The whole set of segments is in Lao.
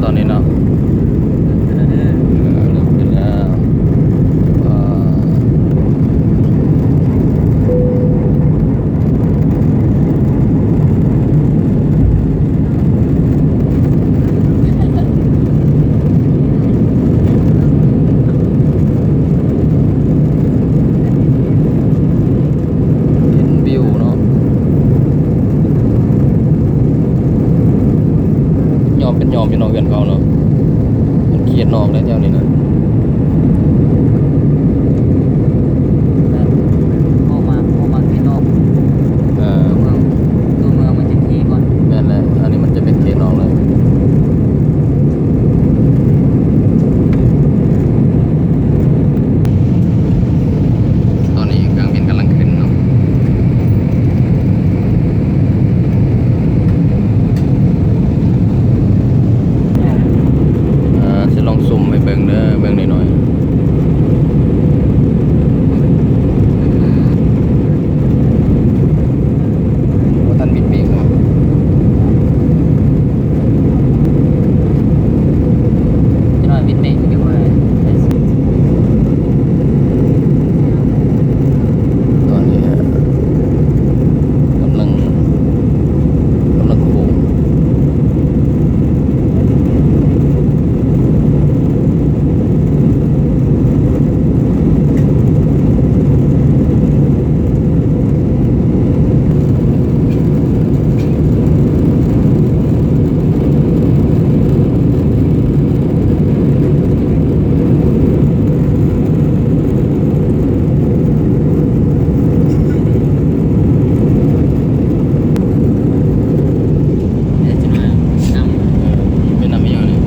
ຕອນນີ້ເນາະ ເອີ ເລີ່ມຂຶ້ນແລ້ວ ເອີ ເຫັນວິວເນາະ ຍອມເປັນຍອມຢູ່ເນາະ ເຮືອນເຂົາເນາະ ມັນເຂດນອກແລ້ວແຖວນີ້ນະ ອອກມາ ອອກມາເຂດນອກ ເອີ ຕົວເມືອງ ຕົວເມືອງມັນຈະເຂດກ່ອນ ແມ່ນແຫຼະ ອັນນີ້ມັນຈະເປັນເຂດນອກແລ້ວ. ຕອນນີ້ເຄື່ອງບິນກຳລັງຂຶ້ນເນາະ ເອີ ຊິລອງຊູມໃຫ້ເບິ່ງເດີ ເບິ່ງໜ້ອຍໆ. ບໍ່ທັນບິດເບຣກເນາະ ຈັກໜ້ອຍບິດເບຣກ ຕອນນີ້ກຳລັງ ກຳລັງໂຄ້ງ. ເປັນນ້ຳອີ່ຫຍັງນີ້?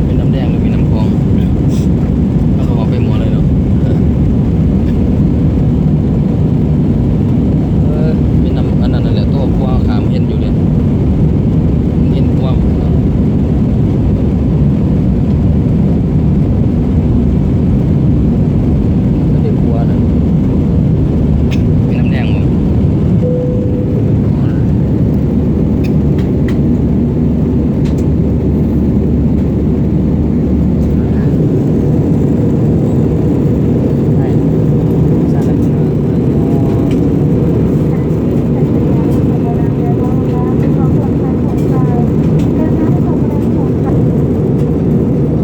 ເປັນນ້ຳແດງ ຫຼື ແມ່ນ້ຳຂອງ? ເຮົາກໍອອກໄປໝົດເລີຍເນາະ. ເອີ ເປັນນ້ຳອັນນັ້ນນັ້ນແຫຼະ ຕົວຂົວຂ້າມເຫັນຢູ່ເດ ເຫັນຂົວ ມັນກໍໄດ້ຂົວນັ້ນ ແມ່ນ້ຳແດງບໍ່?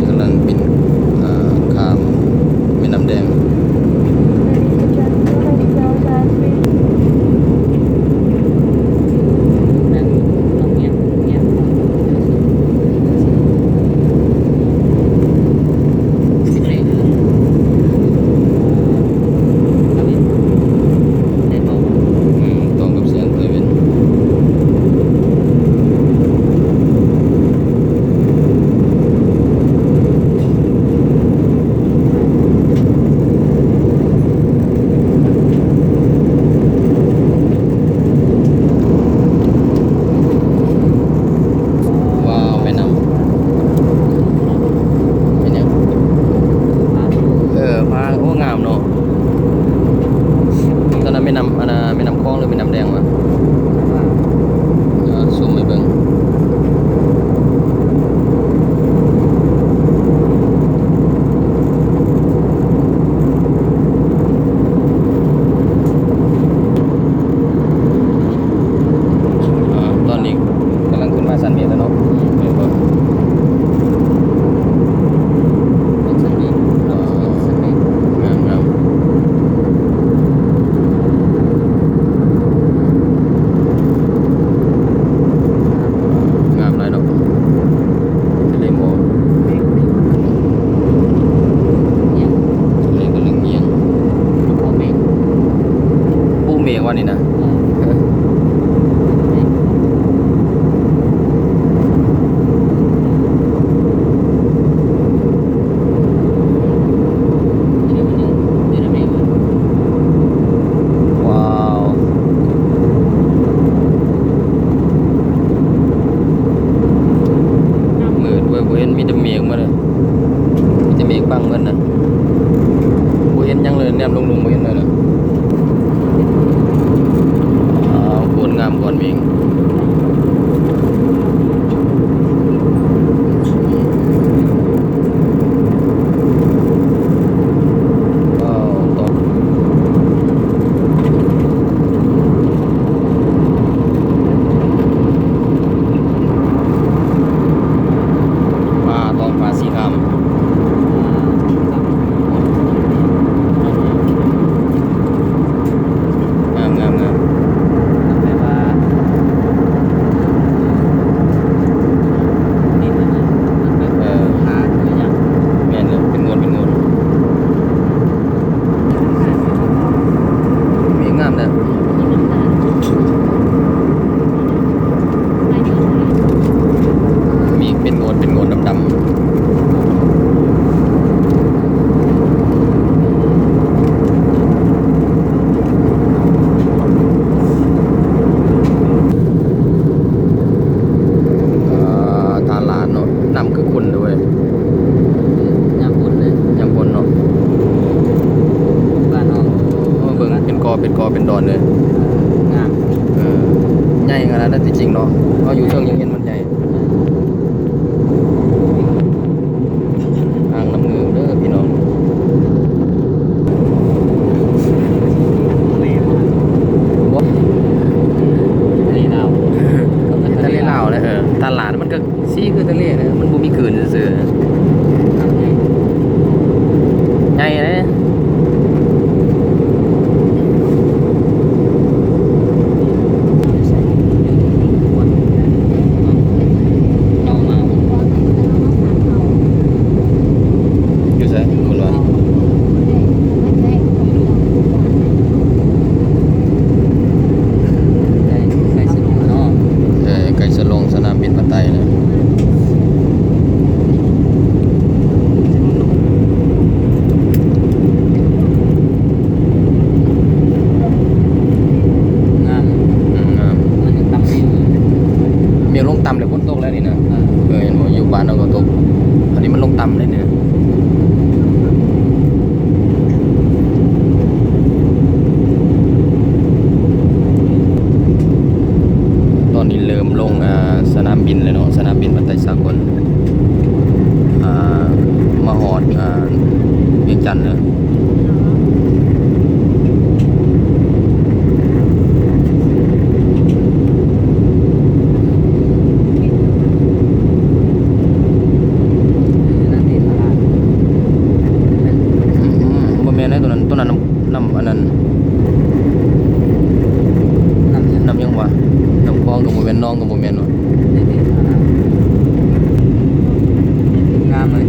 ກຳລັງບິນ ເອີ ຂ້າມແມ່ນ້ຳແດງ. ວ້າວ ແມ່ນ້ຳ ແມ່ນຫຍັງ? ເອີ ພາ ໂອ້ ງາມເນາະ. ຕອນນັ້ນແມ່ນ້ຳ ອັນນ່າ ແມ່ນ້ຳຂອງ ຫຼື ແມ່ນ້ຳແດງວະ? ເອີ ຊູມໃຫ້ເບິ່ງ. ອ່າ ຕອນນີ້ກຳລັງຂຶ້ນມາຊັ້ນເມກແລ້ວເນາະ ແມ່ນບໍ່? ເປັນຊັ້ນເມກ ເປັນຊັ້ນເມກ ງາມໆ ງາມຫຼາຍເນາະ. ທະເລໝອກ ທະເລກະເລິ້ງງຽງ ພູເມກ ພູເມກວ່ານີ້ນະ ເອີ ວ້າວ ມືດເວີຍ ບໍ່ເຫັນ ມີແຕ່ເມກໝົດເລີຍ ມີແຕ່ເມກບັງເບິດນະ ບໍ່ເຫັນຫຍັງເລີຍ ແນມລົງໆ ບໍ່ເຫັນເລີຍນະ. ອ້າວ ໂຄດງາມກ່ອນເມກ. ນັ້ນແຫຼະ ທີ່ຈິງເນາະ ເຮົາຢູ່ເທິງຍັງເຫັນມັນໃຫຍ່. ອ່າງນ້ຳງື່ມເດີພີ່ນ້ອງ. ທະເລລາວ ທະເລລາວແຫຼະ. ເອີ ຕະຫຼາດມັນກໍສີຄືທະເລນະ ມັນບໍ່ມີຄື້ນຊື່ໆ ໃຫຍ່ເດ້. ຢູ່ໃສ? ໃກ້ ໃກ້ສະຫຼົງແລ້ວເນາະ ເອີ ໃກ້ສະຫຼົງ ສະໜາມບິນວັດໄຕແລ້ວ. ງາມ ອືມ ງາມ ມັນຍັງຕ່ຳຢູ່ ແມ່ນລົງຕ່ຳແລ້ວ ຝົນຕົກແລ້ວນີ້ນະ. ເອີ ເອີ ເຫັນບໍ່ ຢູ່ບ້ານເຮົາກໍຕົກ ອັນນີ້ມັນລົງຕ່ຳເດ້ນີ້. ຕອນນີ້ເລີ່ມລົງ ອ່າ ສະໜາມບິນແລ້ວເນາະ ສະໜາມບິນວັດໄຕສາກົນ ອ່າ ມາຮອດ ອ່າ ວຽງຈັນແລ້ວ. ອືມ ບໍ່ແມ່ນເດ້ ຕົວນັ້ນ ຕົວນັ້ນນ້ຳ ນ້ຳອັນນັ້ນ ນ້ຳຫຍັງ ນ້ຳຫຍັງຫວາ? ນ້ຳຄອງກໍບໍ່ແມ່ນ ໜອງກໍບໍ່ແມ່ນຫວາ? ງາມເລີຍ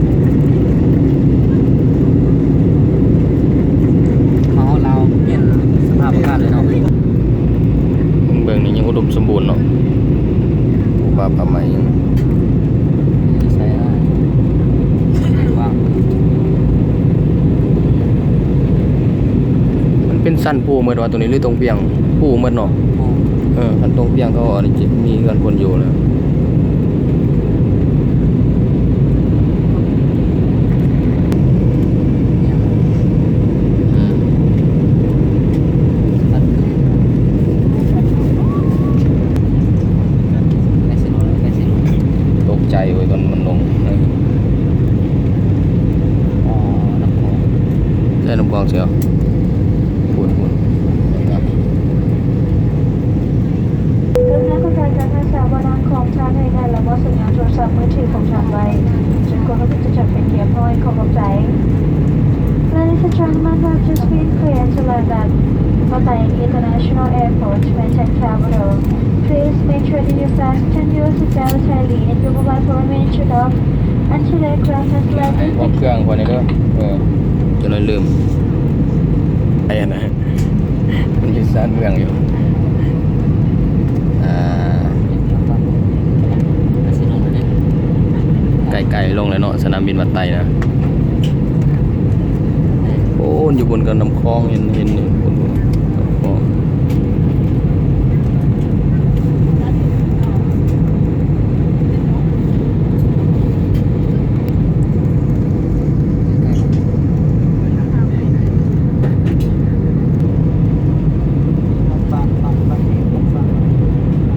ເຮົາລາວປ່ຽນສະພາບອາກາດເລີຍເນາະ. ເບິ່ງນີ້ຍັງອຸດົມສົມບູນເນາະ ປູກປ່າປ່າໄມ້ ໃສ່ ກວ້າງ ມັນເປັນຊັ້ນພູໝົດວ່າໂຕນີ້ ຫຼືຕົງປຽງ ພູໝົດເນາະ. ພູ ເອີ ຄັນຕົງປຽງເຂົາອາດຈະມີເຮືອນຄົນຢູ່ແລ້ວ. ອືມ ຕົກໃຈເວີຍ ຕອນມັນລົງ. ອໍ ນ້ຳຂອງ ໃສ່ນ້ຳຂອງເສຍ ພຸ້ນໆ. ກະລຸນາກົດການການຮັກສາບ່ອນນັ່ງຂອງທ່ານໃຫ້ແໜ້ນ ແລະ ໝົດສັນຍານໂທລະສັບມືຖືຂອງທ່ານໄວ້ ຈົນກວ່າເຮົາຈະຈັດເປັນທີ່ຮຽບຮ້ອຍ. ຂໍຂອບໃຈ. Ladies and gentlemen, we have just been cleared to land at Batam International Airport, Vientiane Capital. Please make sure that you fasten your seat belt tightly and your mobile phone remain switched off until the aircraft has landed. ໃຫ້ຄວາມເຄື່ອງໄວ້ແດ່ເດີ. ເອີ ຈະໜ້ອຍລືມ ໄອ້ອັນນັ້ນ ມັນຢູ່ຊານເມືອງຢູ່ ອ່າ ໃກ້ໆ ລົງແລ້ວເນາະ ສະໜາມບິນວັດໄຕນະ. ໂອ້ ຢູ່ບົນກັບນ້ຳຂອງ ເຫັນ ເຫັນຢູ່ບົນນ້ຳຂອງ.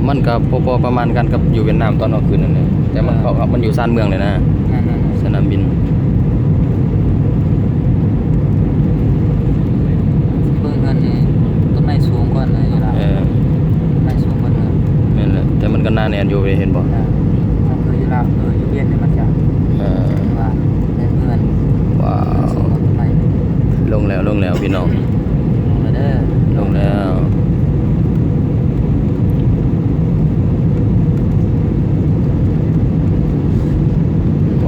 ມັນກໍພໍໆ ປະມານກັນກັບຢູ່ຫວຽດນາມຕອນເຮົາຂຶ້ນນັ້ນແຫຼະ ແຕ່ມັນເຂົ້າ ມັນຢູ່ຊານເມືອງເລີຍນະ ສະໜາມບິນ. ເບິ່ງເຮືອນນີ້ ຕົ້ນໄມ້ສູງກ່ອນນະ ຢູ່ລາວ ເອີ ຕົ້ນໄມ້ສູງກ່ອນເຮືອນ. ແມ່ນແຫຼະ ແຕ່ມັນກໍໜາແໜ້ນຢູ່ເດ ເຫັນບໍ່? ເອີ ມັນຄືຢູ່ລາວ ເອີ ຢູ່ວຽດນີ້ມັນຈະ ເອີ ວ່າເຮືອນ ເຮືອນ ວ້າວ ສູງກວ່າຕົ້ນໄມ້. ລົງແລ້ວ ລົງແລ້ວພີ່ນ້ອງ ລົງແລ້ວເດີ ລົງແລ້ວ.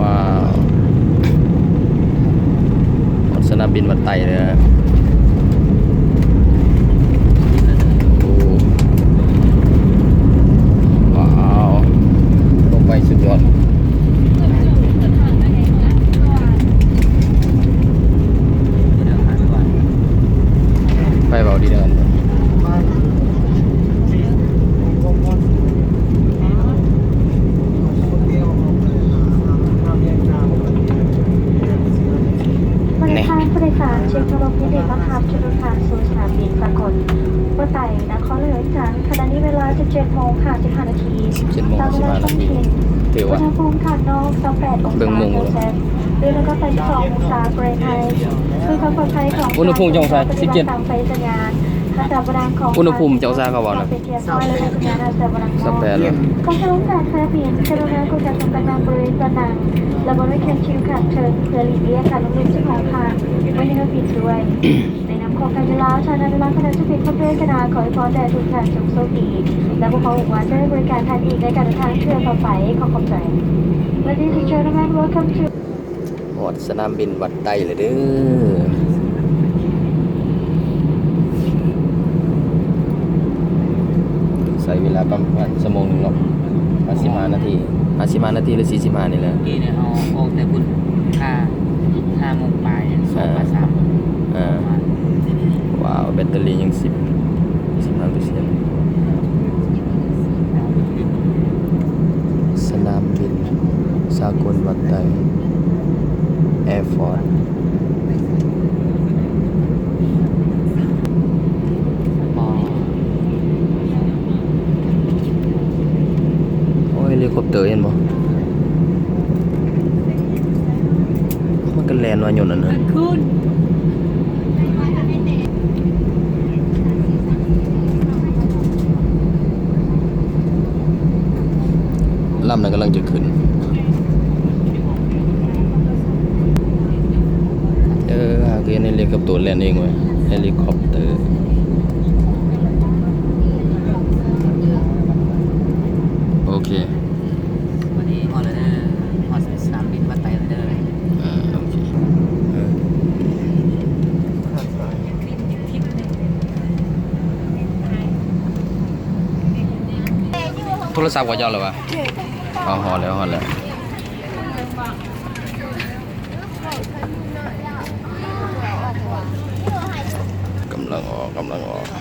ວ້າວ ຮອດສະໜາມບິນວັດໄຕແລ້ວ. ໂອ້ ວ້າວ ລົງໄປສຸດຍອດ. ໄປເວົ້າດີເດີ. ບະລິການຜູ້ໂດຍສານເຊັກໂທລະ ສິບເຈັດໂມງຫ້າສິບຫ້ານາທີ ສິບເຈັດໂມງຫ້າສິບຫ້ານາທີ ຖືວ່າ ອຸນຫະພູມຂ້າງນອກຊາວແປດອົງສາເຊລຊຽສ ອຸນຫະພູມຂອງສາເຟຣນໄຮ ເພື່ອຄວາມປອດໄພຂອງ ອຸນຫະພູມຈັກອົງສາ ສິບເຈັດ ຕາມໄຟສັນຍານ ອາສາບະດັງຂອງ ອຸນຫະພູມຈັກອົງສາເຂົາເວົ້ານະ ເປັນທີ່ຮຽບຮ້ອຍແລ້ວໃນສັນຍານອາສາບະດັງ ສາວແປດ ເນາະ ຂໍສະໜອງການສະໜາມບິນ ກະລຸນາກົດຈັດສົ່ງຕຳແໜ່ງບໍລິເວນໂຕະນັ່ງ ແລະ ບໍລິເວນເຂດທີ່ຢູ່ຂ້າງເທິງ ເພື່ອຫຼີກລ້ຽງການລົງຫຼິ້ນຈຳນວນຂອງທ່ານ ໄວ້ໃນເຮືອບິນດ້ວຍ. ໃນນາມຂອງການເວລາ ທ່ານອານຸລັກຄະນະຈຸພິນ ພະເວກະນາ ຂໍອວຍພອນແດ່ທຸກທ່ານຈົ່ງໂຊກດີ ແລະ ພວກເຮົາຫວັງວ່າຈະໄດ້ບໍລິການທ່ານອີກໃນການເດີນທາງເທື່ອຕໍ່ໄປ. ຂໍຂອບໃຈ. Ladies and gentlemen, welcome to ຮອດສະໜາມບິນວັດໄຕແລ້ວເດີ. ໃຊ້ເວລາປະມານຊົ່ວໂມງໜຶ່ງເນາະ ຫ້າສິບຫ້ານາທີ ຫ້າສິບຫ້ານາທີ ຫຼື ສີ່ສິບຫ້ານີ້ແຫຼະ. ກີ້ນີ້ເຮົາອອກແຕ່ພຸ້ນ ຫ້າ ຫ້າໂມງປາຍ ສອງ ເອີ ປາຍສາມ ເອີ ປະມານ. ວ້າວ ແບັດເຕີຣີຍັງສິບ ສິບຫ້າເປີເຊັນ. ສະໜາມບິນສາກົນວັດໄຕ ແອຟອດ. ໂອ້ຍ ເຮລິຄອບເຕີເຫັນບໍ່? ມັນກໍແລ່ນວ່າຍົນອັນນັ້ນ. ລຳນັ້ນກຳລັງຈະຂຶ້ນ. ເອີ ຫາກເຫັນເຮລິຄອບເຕີແລ່ນເອງເວີຍ ເຮລິຄອບເຕີ. ໂອເຄ ວັນນີ້ຮອດແລ້ວເດີ ຮອດສະໜາມບິນວັດໄຕແລ້ວເດີ. ອ່າ ໂອເຄ ເອີ ໂທລະສັບຂອງເຈົ້າແລ້ວຫວາ? ເອີ ຮອດແລ້ວ ຮອດແລ້ວ. ກຳລັງອອກ ກຳລັງອອກ.